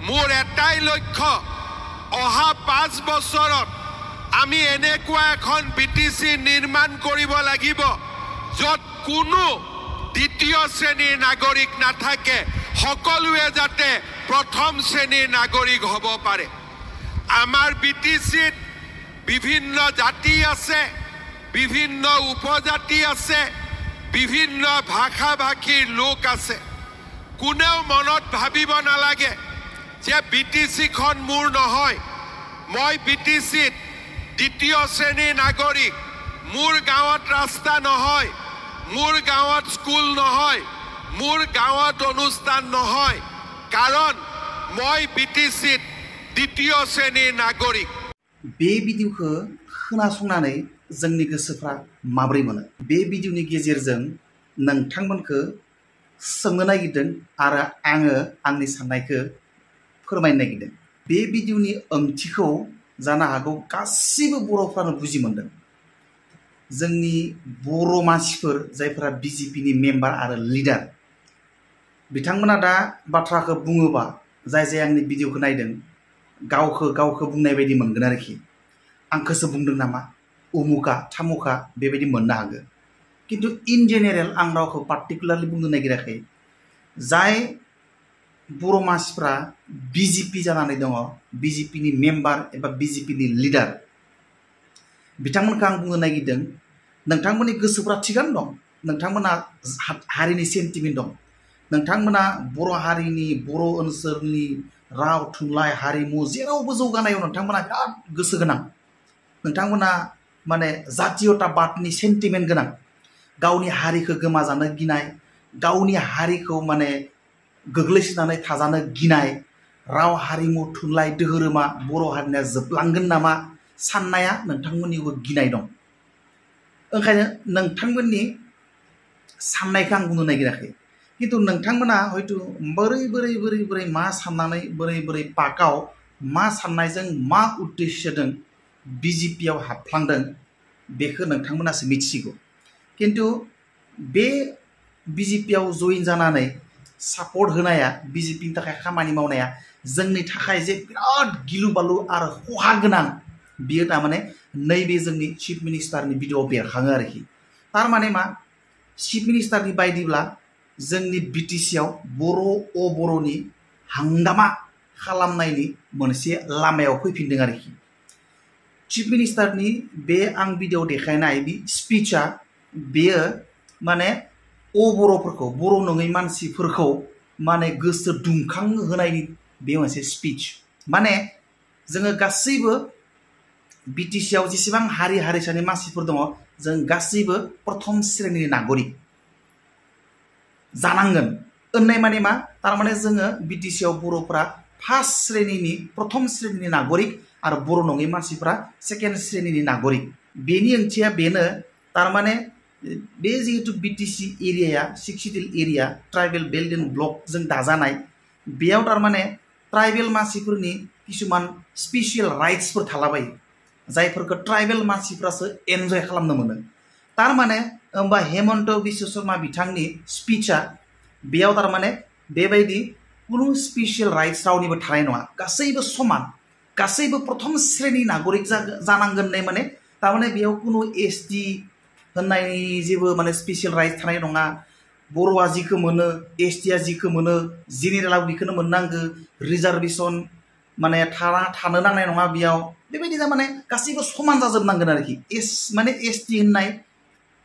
মোৰ এটাই লক্ষ্য অহা 5 বছৰত আমি এনেকুৱা এখন বিটিসি নিৰ্মাণ কৰিব লাগিব য'ত কোনো দ্বিতীয় শ্ৰেণীৰ নাগৰিক নাথাকে সকলোৱে যাতে প্ৰথম শ্ৰেণীৰ নাগৰিক হ'ব পাৰে আমাৰ বিটিসিত বিভিন্ন জাতি আছে বিভিন্ন উপজাতি আছে বিভিন্ন ভাষা ভাষীৰ লোক আছে কোনেও মনত ভাবিব নালাগে যে বিটিসিখন মোৰ নহয় মই বিটিসিত দ্বিতীয় শ্ৰেণীৰ নাগৰিক মোৰ গাঁৱত ৰাস্তা নহয় মোৰ গাঁৱত স্কুল নহয় মোৰ গাঁৱত অনুষ্ঠান নহয় কাৰণ মই বিটিসিত দ্বিতীয় শ্ৰেণীৰ নাগৰিক बे भिडिअखौ खोनासंनानै जोंनि गोसोफ्रा माब्रै मोनो बे भिडिअनि गेजेरजों नोंथांमोनखौ सोंनो नागिरदों आरो आङो आंनि साननायखौ फोरमायनो नागिरदों बे भिडिअनि ओंथिखौ जानो हागौ गासैबो बर'फ्रानो बुजि मोनदों जोंनि बर' मानसिफोर जायफोरा बिजेपिनि मेम्बार आरो लिडार बिथांमोना दा बाथ्राखौ बुङोबा जाय जाय आंनि भिडिअखौ नायदों गावखौ बुंनाय बायदि मोनगोन आरोखि आंखौसो बुंदों नामा उमुका थामुका बेबायदि मोननो हागौ किन्तु इन जेनेरेल आं रावखौ पार्टिकुलारलि बुंनो नागिराखै जाय बर' मानसिफ्रा बिजेपि जानानै दङ बिजेपिनि मेम्बार एबा बिजेपिनि लिडार बिथांमोनखौ आं बुंनो नागिरदों नोंथांमोननि गोसोफ्रा थिगानो दं नोंथांमोना हारिनि सेन्टिमेन्ट दं नोंथांमोना बर' हारिनि बर' ओनसोलनि राव थुनलाइ हारिमु जेरावबो जौगानायाव नोंथांमोना बिराद गोसो गोनां नोंथांमोना माने जातीयताबादनि सेन्टिमेन्ट गोनां गावनि हारिखौ गोमाजानो गिनाय गावनि हारिखौ माने गोग्लैसोनानै थाजानो गिनाय राव हारिमु थुनलाइ दोहोरोमा बर' हारिया जोबलांगोन नामा साननाया नोंथांमोननिबो गिनाय दं ओंखायनो नोंथांमोननि साननायखौ आं बुंनो नागिराखै किन्तु नोंथांमोना हयतो बोरै मा साननानै बोरै पाकाव मा साननायजों मा उद्देश्यजों बिजेपियाव हाबफ्लांदों बेखौ नोंथांमोनासो मिथिगौ किन्तु बे बिजेपियाव जइन जानानै सापर्ट होनाया बिजेपिनि थाखाय खामानि मावनाया जोंनि थाखाय जे बिराद गिलु बालु आरो खहा गोनां बियो तारमाने नैबे जोंनि चिफ मिनिस्टारनि भिडिअआव बेरखाङो आरोखि तारमाने मा चिफ मिनिस्टारनि बायदिब्ला जोंनि बिटिसियाव बर' अबर'नि हांगामा खालामनायनि मोनसे लामायाव फैफिनदों आरोखि चिफ मिनिस्टारनि बे आं भिडिअ देखायनाय बे स्पिचआ बेयो माने अबर'फोरखौ बर' नङै मानसिफोरखौ माने गोसो दुंखां होनायनि बे मोनसे स्पिच माने जोङो गासैबो बिटिसियाव जेसेबां हारि हारिसानि मानसिफोर दङ जों गासैबो प्रथम श्रेणीनि नागरिक जानांगोन होननाय माने मा तारमाने जोङो बिटिसियाव बर'फ्रा फार्स्ट श्रेणीनि प्रथम श्रेणीनि नागरिक आरो बर' नङै मानसिफ्रा सेकेन्ड श्रेणीनि नागरिक बेनि ओंथिया बेनो तारमाने बे जिहेतु बिटिसि एरियाया सिक्सिटिल area tribal belt and block जों दाजानाय बेयाव तारमाने ट्राइबेल मानसिफोरनि किसुमान स्पेसियेल राइट्सफोर थालाबायो जायफोरखौ ट्राइबेल मानसिफ्रासो एन्जय खालामनो मोनो तारमाने होमबा हेमन्त बिश्व शर्मा बिथांनि स्पिचआ बेयाव तारमाने बेबायदि कुनु स्पेसियेल राइट्स रावनिबो थानाय नङा गासैबो समान गासैबो प्रथम श्रेणी नागरिक जानांगोन होननाय माने तारमाने बेयाव कुनु एसटि होननाय जेबो माने स्पेसियेल राइट्स थानाय नङा बर'आ जिखौ मोनो एसटिआ जिखौ मोनो जेनेरेलाव बेखौनो मोननांगौ रिजार्भेसन माने थानो नांनाय नङा बेयाव बेबायदि माने गासैबो समान जाजोबनांगोन आरोखि माने एसटि होननाय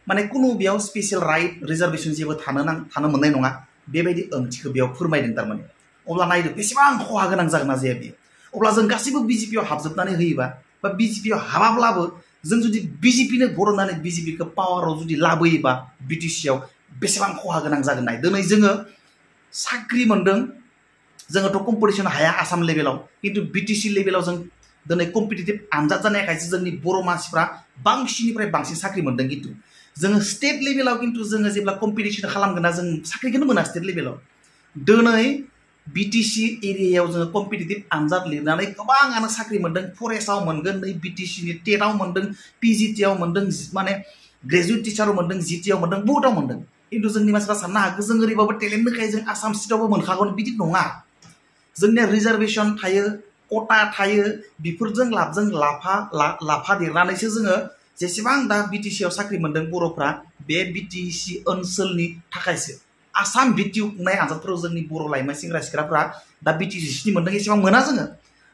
माने कुनु बेयाव स्पेसियेल राइट रिजार्भेसन जेबो थानो मोननाय नङा बेबायदि ओंथिखौ बेयाव फोरमायदों तारमाने अब्ला नायदो बेसेबां खहा गोनां जागोन ना जाया बेयो अब्ला जों गासैबो बिजेपियाव हाबजोबनानै होयोबा बा बिजेपियाव हाबाब्लाबो जों जुदि बिजेपिनो बर'नानै बिजेपिखौ पावाराव जुदि लाबोयोबा बिटिसियाव बेसेबां खहा गोनां जागोन नाय दिनै जोङो साख्रि मोनदों जोङोथ' कम्पिटिसन हाया आसाम लेभेलाव किन्तु बिटिसि लेभेलाव जों दिनै कम्पिटिटिभ आनजाद जानायखायसो जोंनि बर' मानसिफ्रा बांसिननिफ्राय बांसिन साख्रि मोनदों किन्तु जोङो स्टेट लेभेलाव किन्तु जोङो जेब्ला कम्पिटिसन खालामगोन ना जों साख्रिखौनो मोना स्टेट लेभेलाव दिनै बिटिसि एरियायाव जोङो कम्पिटिटिभ आनजाद लिरनानै गोबाङानो साख्रि मोनदों फरेस्टआव मोनगोन नै बिटिसिनि टेटआव मोनदों पिजिटिआव मोनदों माने ग्रेजुवेट टिचाराव मोनदों जिटिआव मोनदों बहुताव मोनदों किन्तु जोंनि मानसिफ्रा साननो हागौ जों ओरैबाबो टेलेन्ट दंखायो जों आसाम स्टेटआवबो मोनखागोन बिदि नङा जोंनिया रिजार्भेशन थायो कोटा थायो बेफोरजों लाबजों लाफा देरनानैसो जोङो जेसेबां दा बिटिसिआव साख्रि मोनदों बर'फ्रा बे बिटिसि ओनसोलनि थाखायसो आसाम भित्तिक खुंनाय आनजादफोराव जोंनि बर' लाइमोन सेंग्रा सिख्लाफ्रा दा बिटिसि मोनदों एसेबां मोना जोङो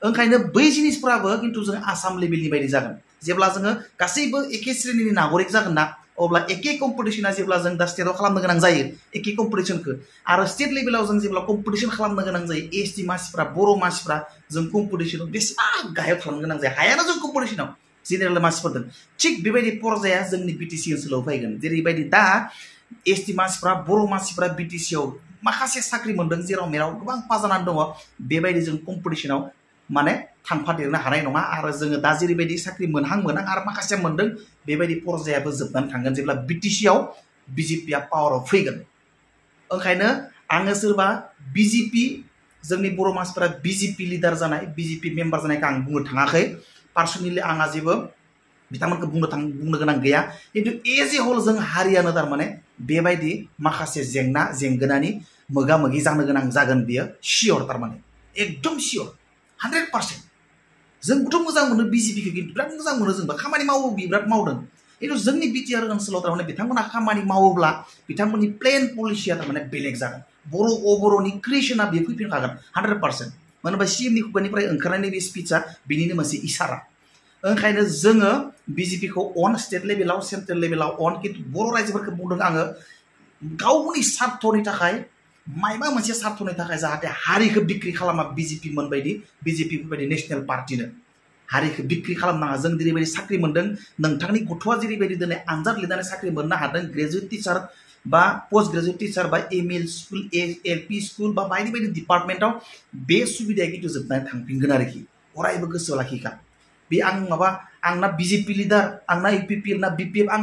ओंखायनो बै जिनिसफोराबो खिन्थु जों आसाम लेभेलनि बायदि जागोन जेब्ला जोङो गासैबो एखे श्रेणीनि नागरिक जागोन ना अब्ला एखे कम्पिटिशना जेब्ला जों दा स्टेटआव खालामनो गोनां जायो एखे कम्पिटिशनखौ आरो स्टेट लेभेलाव जों जेब्ला कम्पिटिशन खालामनो गोनां जायो एसटि मानसिफ्रा बर' मानसिफ्रा जों कम्पिटिशनाव बेसेबां गाहायाव खालामनो गोनां जायो हायाना जों कम्पिटिशनाव जेनेरेल मानसिफोरजों थिग बेबायदि पर्याया जोंनि बिटिसि ओनसोलाव फैगोन जेरैबायदि दा एसटि मानसिफ्रा बर' मानसिफ्रा बिटिसिआव माखासे साख्रि मोनदों जेराव मेराव गोबां पाजानानै दङ बेबायदि जों कम्पिटिशनाव माने थांफादेरनो हानाय नङा आरो जोङो दा जेरैबायदि साख्रि मोनहां आरो माखासे मोनदों बेबायदि पर्यायाबो जोबनानै थांगोन जेब्ला बिटिसिआव बिजेपिआ पावाराव फैगोन ओंखायनो आङो सोरबा बिजेपि जोंनि बर' मानसिफोरा बिजेपि लिडार जानाय बिजेपि मेम्बार जानायखौ आं बुंनो थाङाखै पार्सनेलि आंहा जेबो बिथांमोनखौ बुंनो गोनां गैया खिन्थु एज ए हल जों हारियानो थारमाने बेबायदि माखासे जेंगोनानि मोगा मोगि जानो गोनां जागोन बियो सियर थारमाने एकदम सियर 100% जोंबोथ' मोजां मोनो बिजेपिखौ खिन्थु बिराद मोजां मोनो जोंबो खामानि मावो बिराद मावदों खिन्थु जोंनि बिटिआर ओनसोलाव थारमाने बिथांमोना खामानि मावोब्ला बिथांमोननि प्लेन पलिसिया थारमाने बेलेग जागोन बर'नि क्रिएसना बेयो फैफिनखागोन 100% मानो होनबा सिएमनि खुगानिफ्राय ओंखारनाय बे स्पिचआ बिनिनो मोनसे इसारा ओंखायनो जोङो बिजेपिखौ अन स्टेट लेभेलाव सेन्ट्रेल लेभेलाव अन खिन्थु बर' रायजोफोरखौ बुंदों आङो गावनि स्वार्थनि थाखाय मायबा मोनसे स्वार्थनि थाखाय जाहाथे हारिखौ बिक्रि खालामा बिजेपि मोनबायदि बिजेपिफोरबायदि नेशनेल पार्टिनो हारिखौ बिक्रि खालामनाङा जों जेरैबायदि साख्रि मोनदों नोंथांनि गथ'आ जेरैबायदि दिनै आनजाद लिरनानै साख्रि मोननो हादों ग्रेजुवेट टिचार बा पोस्ट ग्रेजुवेट टिचार बा एमएल स्कुल एलपि स्कुल बा बायदि बायदि डिपार्टमेन्टआव बे सुबिदाया खिन्थु जोबनानै थांफिनगोन आरोखि अरायबो गोसोआव लाखिखा बे आंना बिजेपि लिडार आंना इउपिपिएल ना बिपिएफ आं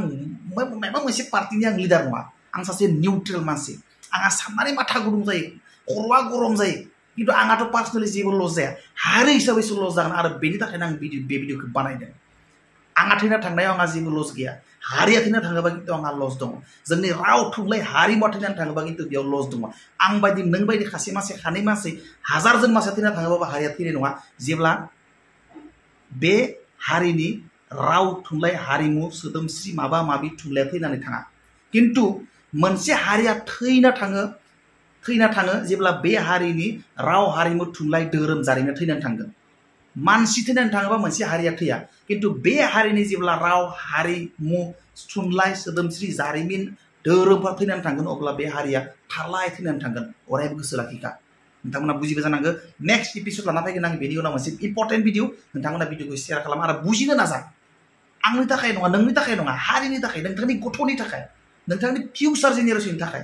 माबा मोनसे पार्टिनि आं लिडार नङा आं सासे निउट्रेल मानसि आंहा साननानै माथा गुदुं जायो खर'आ गरम जायो खिन्थु आंहाथ' पार्सनेलि जेबो लस जाया हारि हिसाबैसो लस जागोन आरो बेनि थाखायनो आं बे भिडिअखौ बानायदों आंहा थैना थांनायाव आंहा जेबो लस गैया हारिया थैना थाङोबा खिन्थु आंहा लस दङ जोंनि राव थुनलाइ हारिमुआ थैनानै थाङोबा खिन्थु बेयाव लस दङ आं बायदि नों बायदि सासे मानसि सानै मानसि हाजारजन मानसिया थैना थाङोबाबो हारिया थैनाय नङा जेब्ला बे हारिनि राव थुनलाइ हारिमु सोदोमस्रि माबा माबि थुनलाइया थैनानै थाङा खिन्थु मोनसे हारिया थैना थाङो जेब्ला बे हारिनि राव हारिमु थुनलाइ धोरोम जारिमिना थैनानै थांगोन मानसि थैनानै थाङोबा मोनसे हारिया थैया खिन्थु बे हारिनि जेब्ला राव हारिमु थुनलाइ सोदोमस्रि जारिमिन धोरोमफोरा थैनानै थांगोन अब्ला बे हारिया थारलाय थैनानै थांगोन अरायबो गोसो लाखिखा नोंथांमोना बुजिबाय जानांगौ नेक्स्ट एपिसड लाना फैगोन आं बेनि उनाव मोनसे इम्पर्टेन्ट भिडिअ नोंथांमोना भिडिअखौ शेयार खालाम आरो बुजिनो नाजा आंनि थाखाय नङा नोंनि थाखाय नङा हारिनि थाखाय नोंथांनि गथ'नि थाखाय नोंथांनि फिउचार जेनेरेशननि थाखाय